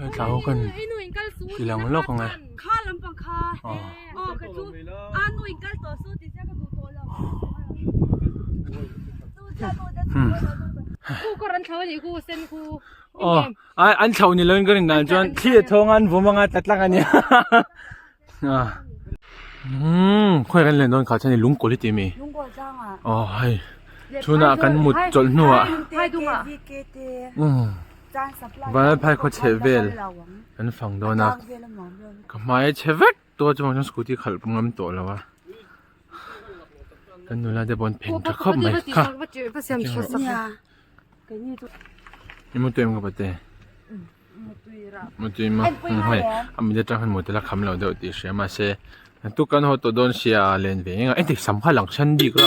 Khulai thla ho khan ti lang lawk ang e. Aw ai an thlo ni loin ka rin dan chuan thli a thawng a an vum anga tla tlang a nia umm khawi kan len dawn kha chuan lungkawl hi tih mi aw hei chhunah kan mut chawlh hnuah umm Vanlalphai khaw chheh vel kan fang dawn a ka hmai a chhe vek tawh a chuvang chuan scooty khalh ngam tawh lo a kan nula te pawh an phen tha khawp mai kha i mutui em ka pate mutui maw hei a mit atang hian mut a la kham lo deuh tih hria mahse naktuk kan haw tawh dawn sia len ve eng a engtik sam kha lang then bik lo.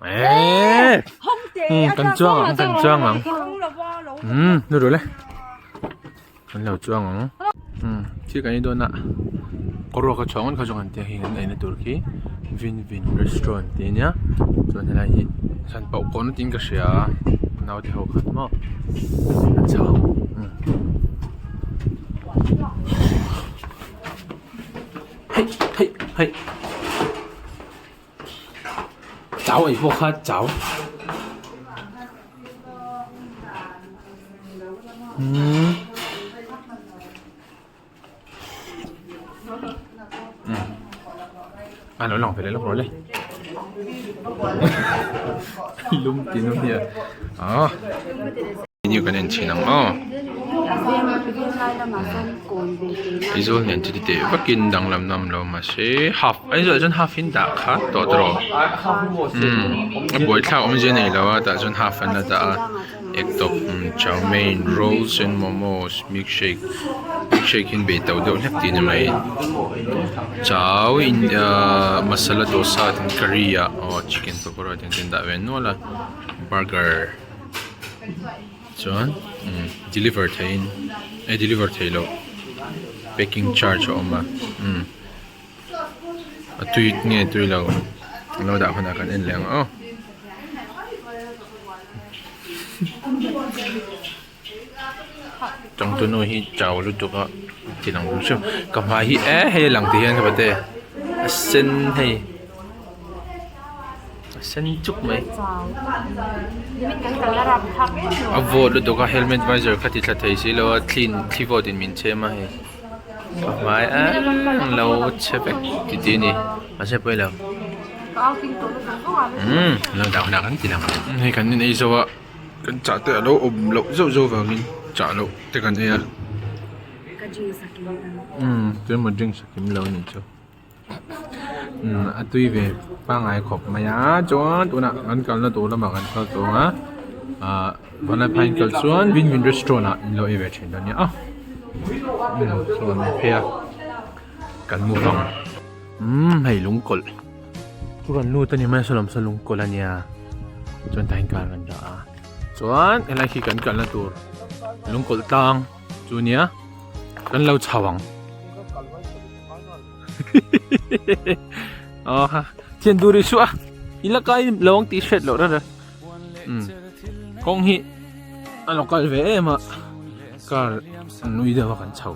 Eeeeh kan chuang ang kan chuang ang umm nu rawh le kan lo chuang ang umm thil kan ei dawn a kawruak a chhuah ngawt kha zawng an tia heng an eina tur khi vin vin restaurant tih ania chuan helai hi hran pauh kawn tiin ka hria a naute ho khan maw an chho umm hei hei hei. Chau ei pawh kha chau umm a lo lang ve leh lawk rawh le lum ti nu hian ah menu kan en chhin ang aw Aizawl nen chu titeh vakin danglam na awm lo mahse half Aizawl ah chuan half in dah kha tawh tawh umm a buaithlak awmzia nei lo a tah chuan half an la dah a egg tawp chow mein rolls and momos milkshake milkshake hi an bei to deuh hlek tih a ni mai chau in ahh masala dosa tin curry ah aw chicken pakora te an dah ve nual a burger. Chuan umm deliver theihin eh deliver theih loh packing charge a awm a umm a tui nge tui lo an lo dah hunah kan en leh ang aw. Changtunu hi chau lutuk a ti lang ru hreuh ka hmai hi eh hei a lang ti hian ka pate a sen hei. A sen chuk mai a vawt lutuk a helmet visor kha ti thla thei si lo a thli thli vawt in min chhem a hei ka hmai ang lo chhe vek ti ti a ni mahse pawi lo umm lo dah hunah kan ti lang hei kan in ei zo a kan chah te a lo awm loh zeuh zeuh vangin chah loh te kan ei a umm tuemaw drinks a kim lo a nih chu. A tui ve pangngai khawp mai a chuan tunah kan kalna tur lamah kan kal tawh ang a ahh vanlaiphai in kal chuan vin vin restaurant ah in lo ei ve thin dawn nia aw chuan phei a kan mu vang umm hei lungkawlh chu kan lut a ni mai a sawlam saw lungkawlh a nia chuan tah hian car kan dah a chuan helai khi kan kalna tur lungkawlh tlang chu nia kan lo chho ang. Aw ha thian dur i suah i la kai lo ang tih hriat loh reng reng umm kawng hi a lo kal ve em a car an nui deuh a kan chho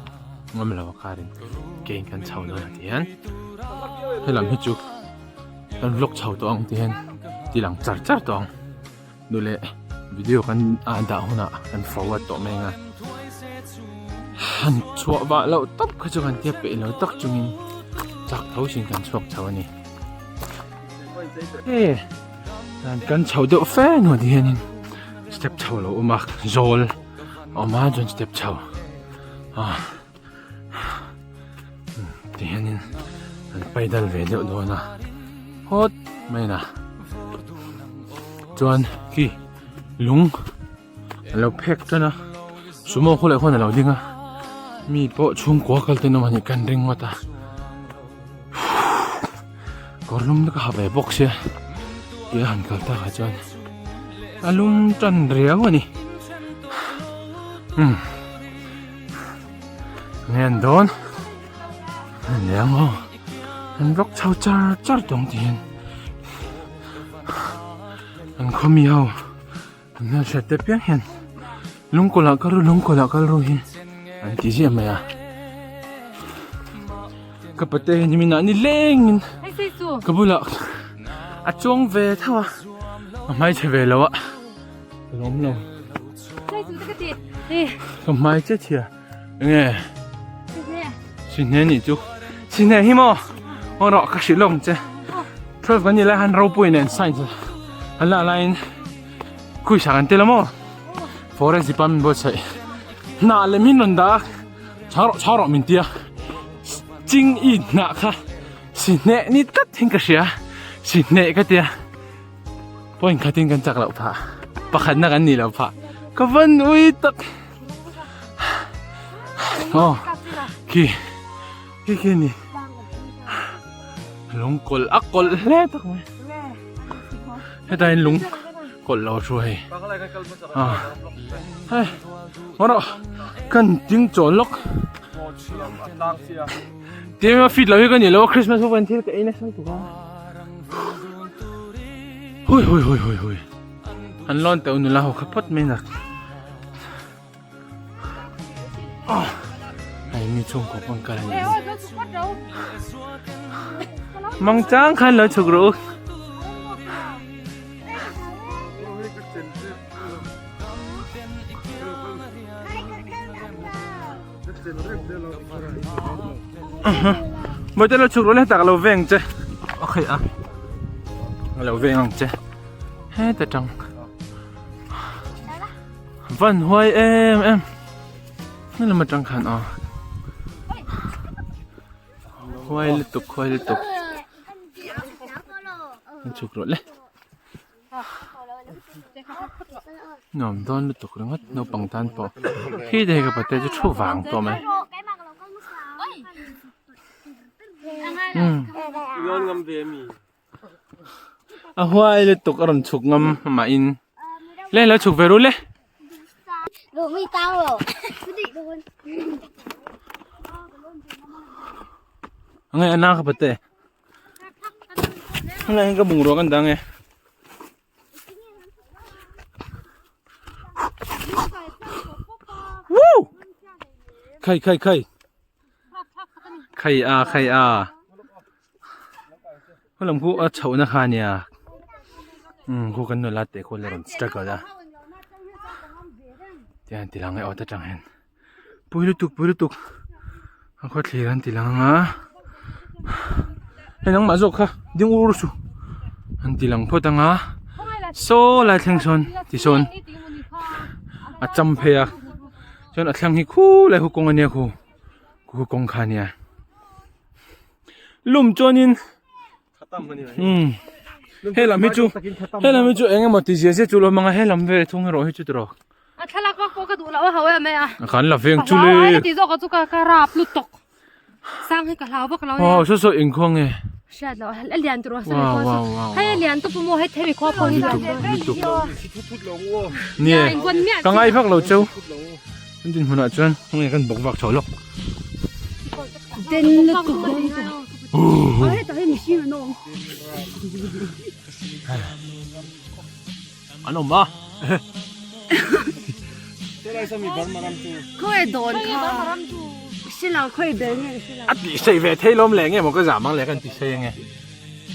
ngam lo a car in ke in kan chho dawn a ti hian helam hi chu kan vlog chho tawh ang ti hian ti lang char char tawh ang. Nu leh video kan ah dah hunah kan forward tawh mai ang a han chhuah vah loh tawp kha chu kan tia peih lo tak chungin chak tho sin kan chhuak chho a ni e kan chho deuh fe hnuah ti hianin step chho lo awm a zawl a awm a chuan step chho ah ti hianin an paidal ve deuh dawn a hawt mai na chuan khi lung a lo phek tan a sumo khaw leh khawn a lo ding a mi pawh chhungkua kal ten awm a nih kan ring ngawt a kawr lum te ka ha ve bawk sia tia han kal takah chuan a lum tan riau a ni umm. Nge an dawn an leng aw an vlog chho char char tawng ti hian an khawmi ho an hmelhriat te piang hian Lungkawlh ah kal ru lungkawlh ah kal ru hi an ti ziah mai a ka pate hi nimin ah ni leng in ka bulah a chuang ve tho a a hmaichhe ve lo a ka lawm lo ka hmaichhe chhia enge sihne nih chu sihne hi maw aw rawh ka hrilh lawk ang che 12 kan nih lai khan ropui nen science an lah laiin Khuisa kan tel a maw? Forest department buatsaih hnah leh min rawn dah a, chhang rawh chhang rawh min ti a, ching i hnah kha si hneh ni tlat hian ka hria, si hneh ka tia point khatin kan chak loh phah, pakhatna kan nih loh phah, ka van ui tak aw khi khi khi a ni lung kawlh a kawlh hle tak mai hetah hian lung kawlh lo thu hei ah hei haw rawh kan ding chawl lawk tia fit lo hi ka ni lo a christmas ho kan thil ka ei nasa lutuk a hui hui hui hui hui an lawn teuh nula ho kha phawt mai nak. Hei mi chhungkaw pawn kal a ni mang chang khan lo chhuk rawh u Bawihte lo chhuk rawh le tak lo veng che okay a lo veng ang che heta tang Van huai em em hma lam atang khan aw huai lutuk huai lutuk an chhuk rawh le nuam dawn lutuk ringawt naupang tan pawh khi te hi ka pate chu thu vang tawh mai A huai lutuk a rawn chhuk ngam amah in le lo chhuk ve ru le. Angai ana ka pate. Angai ka bungrua kan dang e. Woo! Khai khai khai. Khai a khai a. Helam khu a chhoh na kha ania umm khu kan nula te khuan a rawn struggle a tihian ti lang e aw ta tang hian pui lutuk pui lutuk a khaw thlir an ti lang anga hei nangmah zawk kha ding ur ur suh an ti lang phawt anga saw lai thleng sawn ti sawn a cham phei a chuan a thlang hi khulai khu kawng ania khu khu kawng kha ania. Lum chuanin umm he lam hi chu he lam hi chu eng emaw ti zia zia chu lo hmang a he lam ve thung erawh hi chu tiraw. A thlalak vak pawh ka duh loh a ho em mai a. A khan la veng chu le. Ka ti zawk a chu ka ka rap lutuk. Sang hi ka hlau vak lo nia. Aw saw saw engkhaw nge. Hriat loh a lian tur a saw mi khaw chu. Hei a lian tupu maw hei thei mi khaw pawh hi lian lutuk. Nie ka ngai vak lo cheu. Kan dinhmunah chuan nge kan bawk vak chho lawk. Den lutuk. An awm a. Khawi dawn kha. Sila khawi bel nge sila. A tih sei ve thei lawm le nge maw ka zam ang le kan ti sei ange.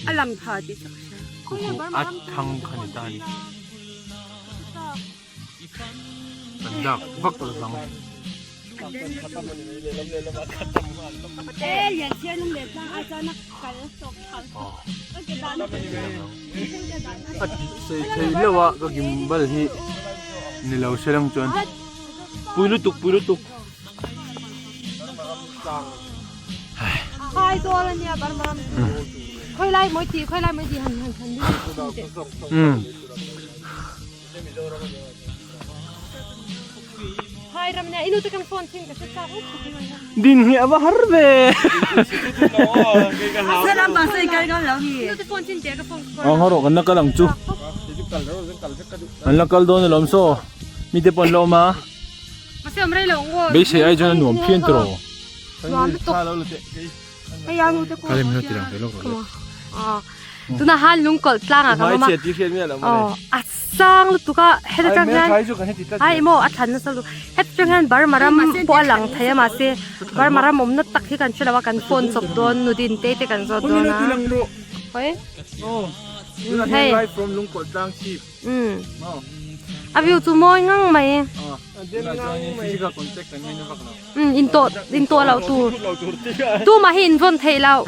A lang tha tih tak sia. A thang kha ni ta ni. Kan dak vak vang. A tih sei thei lo a ka gimbal hi ni lo se lang chuan pui lutuk pui lutuk. Din hi a va har ve. Aw haw rawh kan la kal ang chu. An la kal dawn alawm saw. Mite pawh an la awm a. Beisei ai chuan a nuam phian tawh. Tuna han lungkawlh tlangah kan awm a. sang lutuk a heta tang hian ai maw a thlan nasa lutuk heta tang hian Burma ram pawh a lang thei a mahse Burma ram awmna tak hi kan hre lo a kan phone chawp dawn nudin te te kan zawt dawn a hawi hei a view chu mawi ngang mai umm in tawh in tawh loh tur tumah hi in vawn theih loh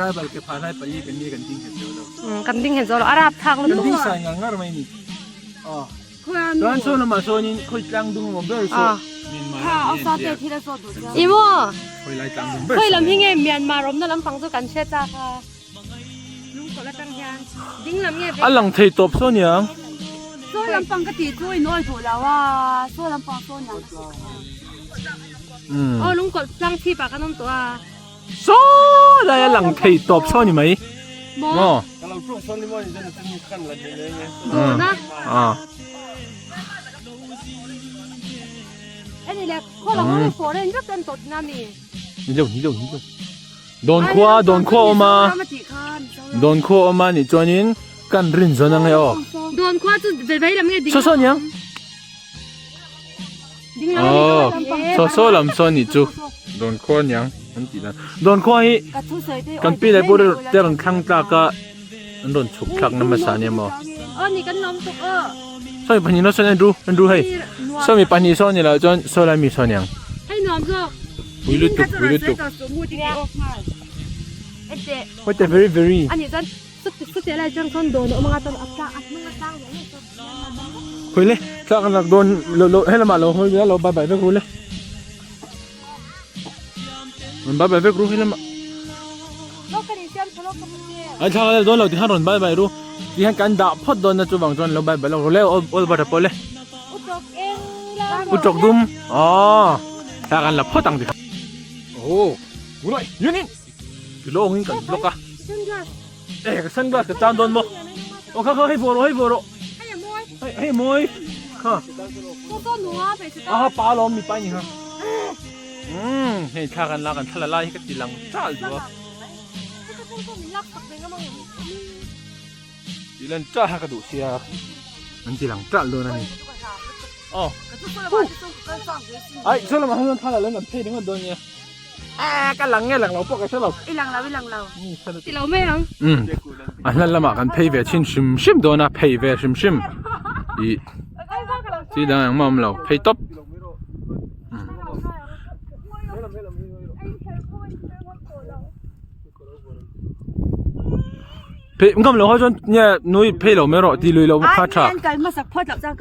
umm kan ding nghet zo lo a rap thlak lutuk ih maw khawi lam hi nge Myanmar awmna lampang chu kan hre chak a. A lang thei tawp saw niang. Saw lampang ka tih chu in awi duh lo a, saw lampang saw niang ka tih kha. Aw lungkawlh tlang chhip ah kan awm tawh a. Saw lai a lang thei tawp saw ni mai. Maw? Dawn a. Ah. Eni le khaw lam awm foreign vek an tawt na mi. Ni lo ni lo ni lo. Dawn khua dawn khua awm a dawn khua awm a nih chuanin kan rin zawn ang e aw. Dawn khua chu vei lam nge ding Saw saw niang. Ding lam Aw saw saw lam saw nih chu dawn khua niang an tih dan. Dawn khua hi kan pi leh pu te rawn thlang tlak a an rawn chhuk thlak na hmasa ania maw. Aw ni kan lawm tuk aw. Saw mi pahnih sawn an ru an ru hei. Saw mi pahnih saw ni lo chuan saw lai mi saw niang. Hei nuam zawk. Pui lutuk pui lutuk. What a very very. Ani chuan sute lai chuan sawn dawn a awm anga chuan a tlang a hnung a tlang leh ngei Khawi le thla kan lak dawn lo lo helama lo hawi lo bye bye vek ru le. Rawn bye bye vek ru helama. Ai thla kan lak dawn lo tikhan rawn bye bye ru. Tikhan kan dah phawt dawn na chuvang chuan lo bye bye lo ru le all butter pawh le. Utawk dum aw thla kan la phawt ang tikhan. Oh Unai yunin tilawng in kan block a. Eh ka sunglass ka tan dawn maw. Aw kha kha hei vawh rawh hei vawh rawh. Hei hei mawi kha. Aha pa lawm mipa ni ha. Um hei thla kan la kan thla la lai hi ka ti lang chal duh a. Ti lan chal ha ka duh sia. An ti lang chal dawn a ni. Aw. Ai saw lamah hian thla la lan kan phei ringawt dawn nia. Ah ka lang nge lang lo pawh ka hre lo. I lang lo i lang lo. Ti lo mai ang. Um a hlan lamah kan phei ve thin hrim hrim dawn a phei ve hrim hrim i chi dang engmah awm lo phei tawp. Phei ngam lo ho chuan nge nui phei lo mai rawh ti lui lo kha tha.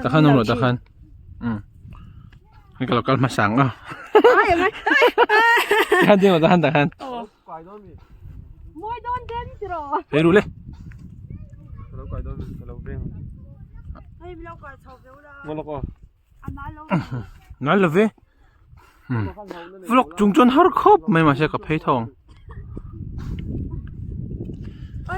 Takhan awm lo takhan. Um. Hei ka lo kal hmasa ang a. Tikhan ding lo takhan takhan. Phei ru le. Ngai lo ve. Vlog chung chuan har khawp mai mahse ka phei tho ang. Ei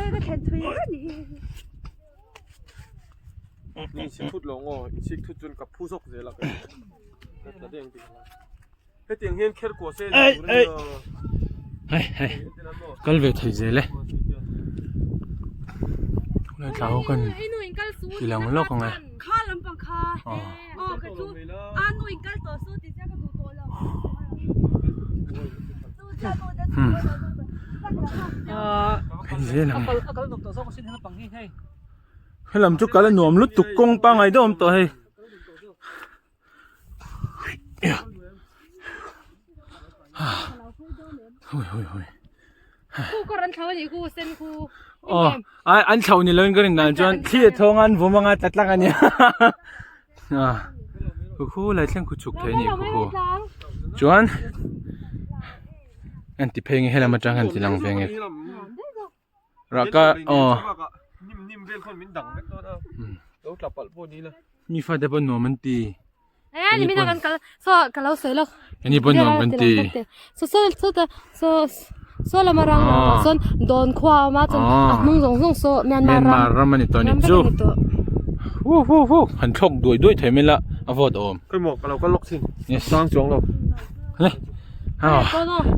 ei hei hei kal ve thei zel e lai thla ho kan ti lang lawk ang e phei zel ang e helam chu kal a nuam lutuk kawng pangngai deuh a awm tawh hei. Aw an thlo ni loin ka rin dan chuan thli a thawng a an vawm anga tla tlak a nia khu khu lai thleng khu chhuk thei a ni khu khu chuan an ti phei nge helam atang hian ti lang ve nge. Raka aw mi fate pawh nuam an ti Eh ni mina kan kal so ka lo sawi lawk ani pawh nuam kan ti so so so ta so so lama rang chuan dawn khua a awm a chuan a hnung zawng zawng saw Myanmar ram Myanmar ram a ni tawh a ni chu hu hu hu han thlawk duai duai thei mai la a vawt awm Khawimaw ka lo kal lawk thin yes sang chuang lo le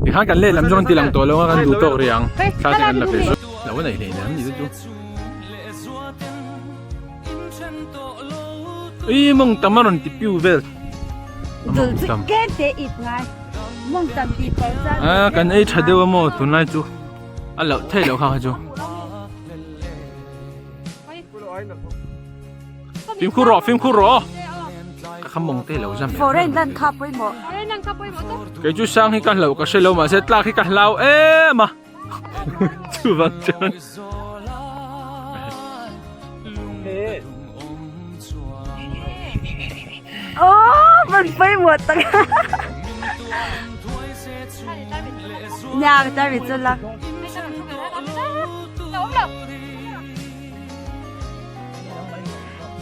Tikhan kan lehlam zawng an ti lang tawh lo a kan duh tawk rih ang thla te kan la ve chu lo a neih hleinem ni chu. Ui mawng tam a rawn ti piu vel. Dul chu tlem te ip ngai. Mawng tam ti pawh chuan. A kan ei tha deuh a maw tunlai chu a loh theih loh kha kha chu. Fimkhur rawh fimkhur rawh. Ka kha mawng te lo zam. Foreign lan kha pawimawh. Foreign lan kha pawimawh tawp. Kei chu sang hi ka hlauh ka hre lo mahse tlak hi ka hlau em a. Chuvang chuan. Oh, man pawimawh tak. Nia, ka tar mi chu la.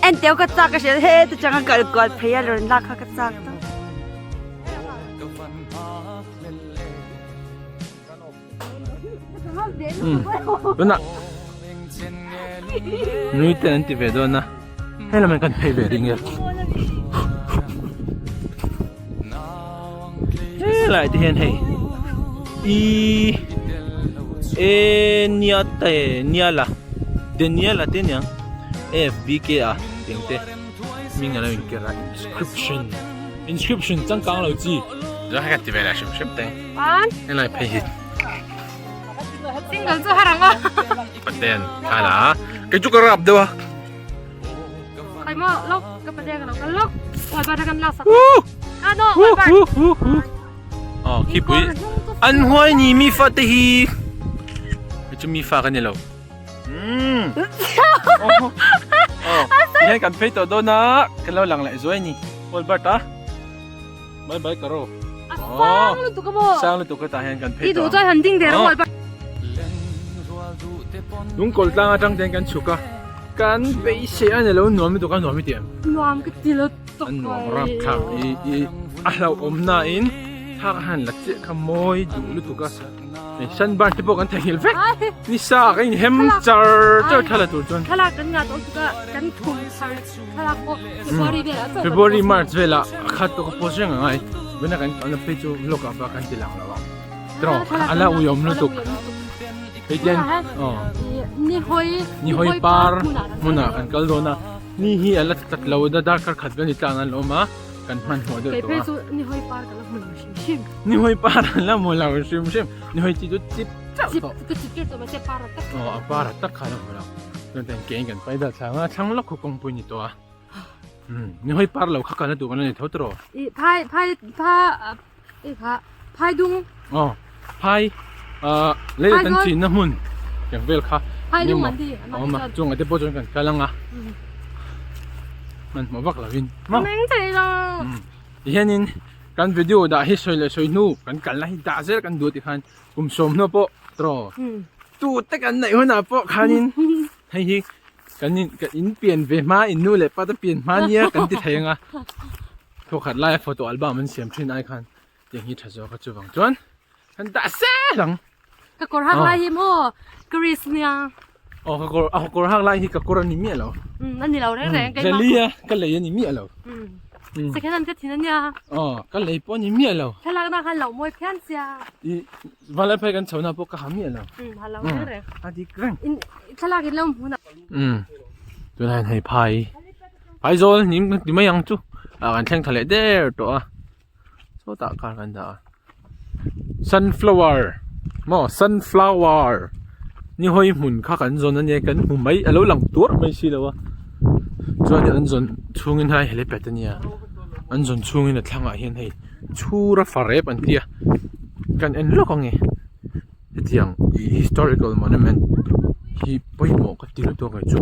En teu ka chak ka hria he te changa kal kual phei a rawn lak kha ka chak ta. Tunah nui te an ti ve dawn a hei lamah kan phei ve ring e helai te hian hei i e nia te niala daniela te aniang f b k a tiang te hming alo inker a inscription inscription changkang lo chi hei kan ti ve leh hrim hrim te. Helai phei hi. Single chu harang a. Paten khala. Kei chu ka rap deuh a. Kai mo lok ka paten ka lo kal lok. Oi ba kan la sak. Ano oi ba. Oh khi pui. An huai ni mi fa te hi. Kei chu mi fa ka ni lo. Um. Oh. Hian kan phei tawh dawn a. Kan lo lang leh zuai ni. Oi Bert a. Bye bye karo. A sang lutuk a maw? Sang lutuk a tah hian kan phei tawh. I duh chuan han ding der a maw? Lungkawl tlang atang ten kan chhuk a. Kan beisei a ni lo nuam lutuk a nuam i ti em? Nuam ka ti lutuk. An nuam rap thlak i i a hlauhawm na in thak a han la chiah kha mawi duh lutuk a. Hei sunburn te pawh kan theihnghilh vek. Ni sa ka inhem char char thla la tur chuan. Thlalak kan ngah tawh lutuk a kan khum thar. Thlalak pawh February velah chauh kan February March velah a khat tawh ka post reng angai. Vawiin kan kalna phei chu vlog ah bak kan ti lang lo ang. Tawng a la uiawm lutuk. Hei tian aw ni hawi ni hawi par hmunah kan kal dawn a. Ni hi a la tlat lo a darkar khat vel ni tlang an la awm a kan hmanhmawh deuh tawh a. Kei phei chu ni hawi par ka la hmu lo hrim hrim. Ni hawi par an la hmu lo hrim hrim. Ni hawi chi chu chip chauh tawh. Chip ka chip tir tawh mahse par a tak. Aw a par a tak kha la hmu lo. Chuan tiang ke in kan pai dal thlang a thlang lawk khu kawngpui ni tawh a umm ni hawi par lo kha kalna tur kan la nei tho tawh I phai phai pha i kha phai dung aw phai ah lei kan chin na hmun tiang vel kha phai dung an ti awm a chung ah te pawh chuan kan kal ang a hmanhmawh vak lovin maw meng thei lo tihianin kan video dah hi sawi leh sawi hnu kan kalna hi dah zel kan duh tikhan Kum sawmhnaw pawh tawh tu te kan neih hunah pawh khanin hei hi kan in kan in pian ve hma in nu leh pa te pian hma nia kan ti thei anga thawkhat laia photo album an siam thin ai khan tiang hi tha zawk a chuvang chuan kan dah sel ang. Ka kawr hak lai hi maw Chris nia. Aw ka kawr a kawr hak lai hi ka kawr a ni miah lo. A ni lo reng reng keimah. Zelia ka lei a ni miah lo. Second hand ka thin a nia. Aw ka lei pawh a ni miah lo. Thlalak na khan lo mawi phian sia. I valai phei kan chho na pawh ka ha miah lo. Ha lo reng reng. A dik reng. In thlalak in lo hmun a. Tunah hian hei phai phaizawl ni ni mai ang chu ah kan thleng thla leh der tawh a sawtah car kan dah a sunflower maw sunflower ni hawi hmun kha kan zawn ania kan hmu mai a lo lang tuarh mai si lo a chuan an zawn chhungin helai helipad ania an zawn chhungin a thlangah hian hei chhura farep an ti a kan en lawk ange hetiang ih historical monument hi pawimawh ka ti lutuk ang chu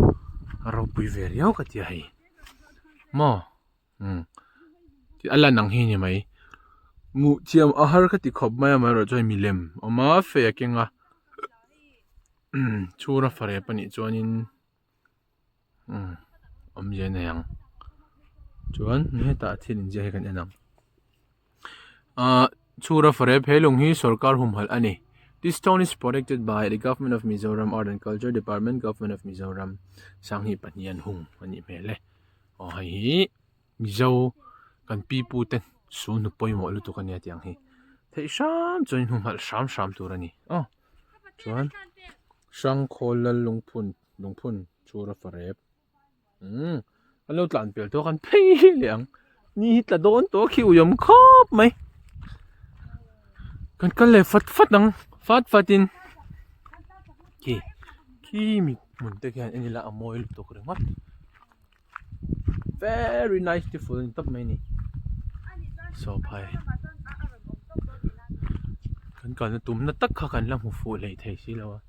a ropui ve riau ka ti a hei maw umm a lan ang hi a ni mai hmuh thiam a har ka ti khawp mai a amaherawhchu hei milem a awm a fei a keng a chhura farep a nih chuanin. Umm awmzia a nei ang chuan hetah thil inziak hi kan en ang ahh chhura farep he lung hi sawrkar humhalh a ni this stone is protected by the government of Mizoram art and culture department government of Mizoram sanghnih pahnih an hung a nih hmel e aw hei hi Mizo kan pi pu te su hnu pawimawh lutuk a nia tih ang hi theih hram chuan humhalh hram hram tur a ni aw chuan hrangkhawl lal lungphun. Lungphun chur a farep. Umm. Kan lo tlan pel tawh a kan phei leh ang. Ni hi tla dawn tawh a khi uiawm khawp mai. Kan kal leh fat fat ang fat fat in khi khi mi hmun te khian en ila a mawi lutuk ringawt very nice beautiful a ni tawp mai a ni saw phai kan kalna tumna tak kha kan la hmu fuh hlei thei si lo a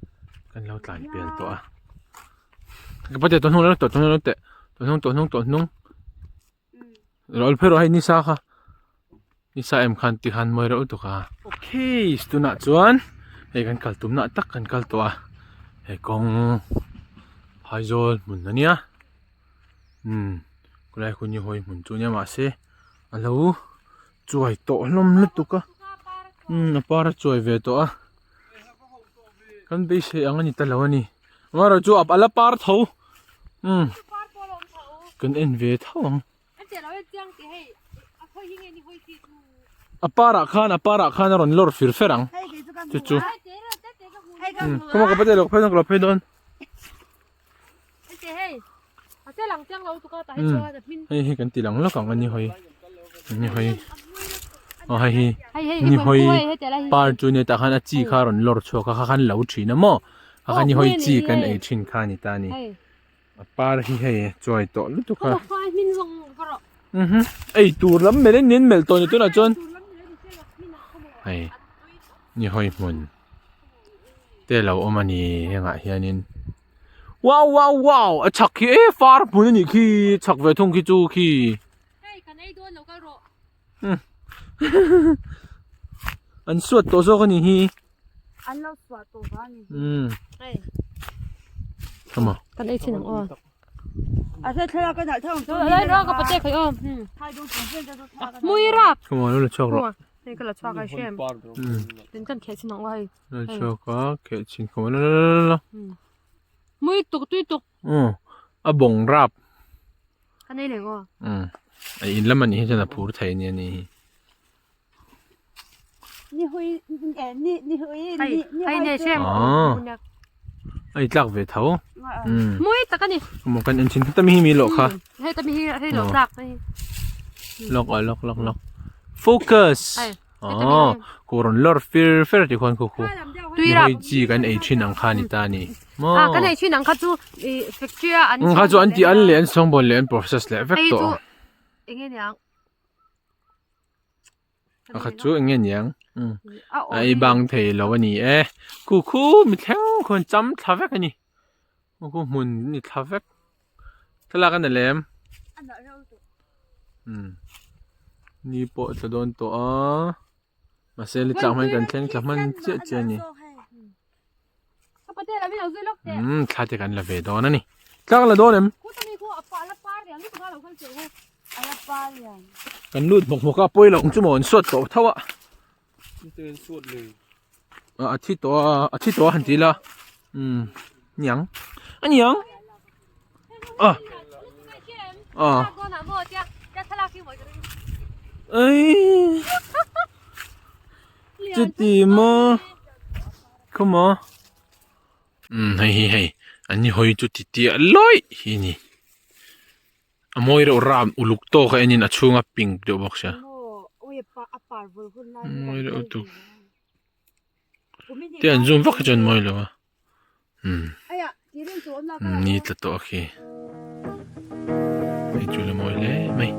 kan lo tlan pel tawh a. Ka pate tawh hnung tawh hnung teh tawh hnung tawh hnung tawh hnung rawh phei rawh hei nisa kha nisa em khan ti khan mawi reuh tuk a okay tunah chuan hei kan kal tumna tak kan kal tawh a hei kawng phaizawl hmun ania umm khulai hun hi hawi hmun chu ania mahse alo chuai tawh hlawm lutuk a umm a par a chuai ve tawh a. Kan beisei ang a ni ta lo a ni. Amaherawh chu a la par tho. Umm. Kan en ve tho ang. A parah khan a parah khan a rawn lawr fir fer ang. Chu chu. Umm. Kawma ka pate lo phei dawn ka lo phei dawn. Hei hi kan ti lang lawk ang a ni hawi a ni hawi aw hei hi ni hawi par chu nia tah khan a chi kha a rawn lawr chhuak a kha khan lo thin a maw a kha ni hawi chi kan ei thin kha a ni ta a ni a par hi hei chuai tawh lutuk a ei tur lam melh in nin melh tawh ni tunah chuan hei ni hawi hmun te lo awm a ni hengah hianin. Wow wow wow a chhak khi e far hmun anih khi chhak ve thung khi chu khi. Hei kan ei dawn lo kal rawh. An suat tawh zawk anih hi. An lo suat tawh va anih hi. Umm. Hei. Come on. Kan ei chin ang aw. A se thlalak ka dah thang. Lai ra ka pate khai aw. Mui rap. Come on, lo chhuak rawh. Hei ka la chhuak ai hrem. Tin kan kheh chin ang aw hei. La chhuak a kheh chin khawm la la la la. Mui tuk tui tuk. Umm a bawng rap. Ka nei leng aw. Umm a in lam anih hi chuan a phur thei ania ni hi. Ni hui ni ni hui ni ni Hei nei hrem. A i tlak ve tho. Umm. Mui tak ani. Maw kan en chin ta mi hi mi lawh kha. Hei ta mi hi hei lawh tlak hei. Lawk a lawk lawk lawk. Focus. Aw, ku rawn lawr fir fer ti khuan khu khu. Nihawi chi kan ei thin ang kha ni ta ni. Maw. Ah, kan ei thin ang kha chu i factory a an Kha chu an ti an leh an sawngbawl leh an process leh vek tawh. Enge niang. A kha chu enge niang. A ei bang thei lo a ni e. Khu khu mi thleng khuan cham thla vek a ni. Khu khu hmun ni thla vek. Thlalak a ni lem. Umm ni pawh a tla dawn tawh a mahse ni tlak hman kan thleng thla hman chiah chiah a ni umm thla te kan la ve dawn a ni tlak la dawn em kan lut hmawk hmawk a pawi loh ang chu maw an suat tawh tho a a thi tawh a a thi tawh a han ti ila umm niang a niang a a ei chuti maw khawmaw umm hei hi hei an ni hawi chu ti tiah lawih hi a ni. A mawi reuh ram uluk tawk a enin a chhung a pink deuh bawk sia. Mawi reuh tuk. Te an zoom vak hi chuan mawi lo a. Umm. Ni tla tawh a khi. Hei chu la mawi hle mai.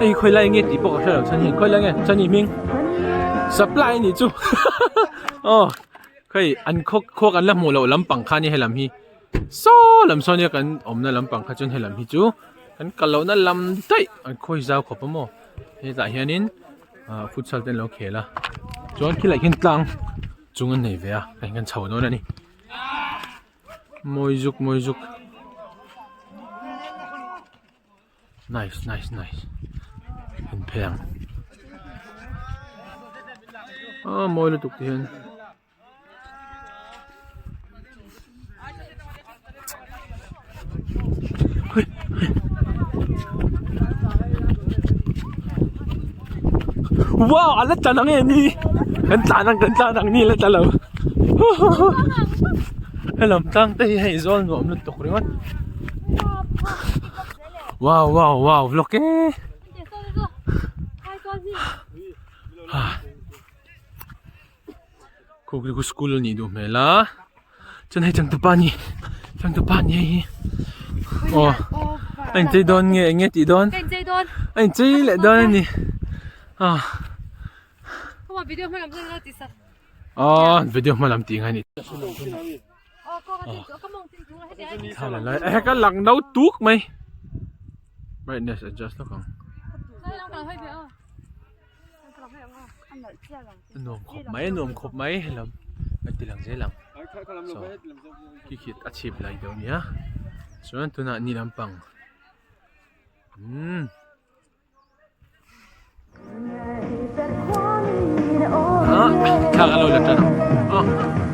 Hei khawi lai nge tih pawh ka hre lo chhan hi khawi lai nge chhan hi hming supply a nih chu aw hei an khaw khaw kan la hmuh loh lampang kha nia helam hi saw lam sawn nia kan awmna lampang kha chuan helam hi chu kan kal lohna lam daih an khawi zau khawp a maw hetah hianin ah futsal te an lo khel a chuan khilaiah khian tlang chung an nei ve a hei kan chho dawn a ni. Mawi zuk mawi zuk nice nice nice in phei ang ah mawi lutuk te hian wow a la tlan ang e ni kan tlan ang kan tlan ang ni a la tla lo helam tlang te hi hei zawl nuam lutuk ringawt wow wow wow vlog e khu khu school a nih duh hmel a chuan hei changtupa a ni changtupa a ni hei hi aw a inchei dawn nge eng nge tih dawn a inchei leh dawn a ni ah aw video hma lam tih ngai a ni thla ka lang no tuk mai brightness adjust lawk ang. Nuam khawp mai nuam khawp mai helam a ti lang zel ang saw khi khi a chhip lai deuh ania chuan tunah ni lampang umm ah thla kan lo la tan ang aw.